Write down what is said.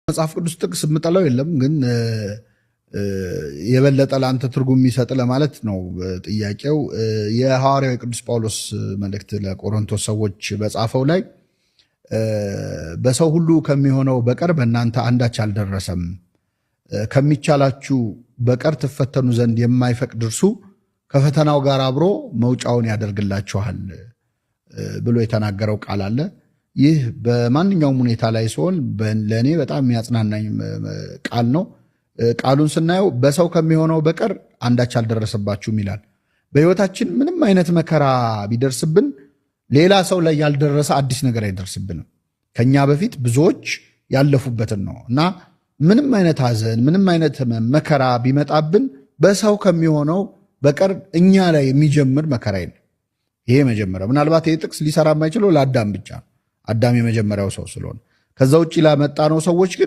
መጽሐፍ ቅዱስ ጥቅስ የምጠላው የለም፣ ግን የበለጠ ለአንተ ትርጉም የሚሰጥ ለማለት ነው ጥያቄው። የሐዋርያው የቅዱስ ጳውሎስ መልእክት ለቆሮንቶስ ሰዎች በጻፈው ላይ በሰው ሁሉ ከሚሆነው በቀር በእናንተ አንዳች አልደረሰም፣ ከሚቻላችሁ በቀር ትፈተኑ ዘንድ የማይፈቅድ እርሱ ከፈተናው ጋር አብሮ መውጫውን ያደርግላችኋል ብሎ የተናገረው ቃል አለ። ይህ በማንኛውም ሁኔታ ላይ ሲሆን ለእኔ በጣም የሚያጽናናኝ ቃል ነው። ቃሉን ስናየው በሰው ከሚሆነው በቀር አንዳች አልደረሰባችሁም ይላል። በሕይወታችን ምንም አይነት መከራ ቢደርስብን ሌላ ሰው ላይ ያልደረሰ አዲስ ነገር አይደርስብንም። ከኛ በፊት ብዙዎች ያለፉበትን ነው እና ምንም አይነት ሐዘን፣ ምንም አይነት መከራ ቢመጣብን በሰው ከሚሆነው በቀር እኛ ላይ የሚጀምር መከራ የለም። ይሄ መጀመሪያው። ምናልባት ይህ ጥቅስ ሊሰራ የማይችለው ለአዳም ብቻ ነው። አዳም የመጀመሪያው ሰው ስለሆነ፣ ከዛ ውጭ ላመጣ ነው ሰዎች ግን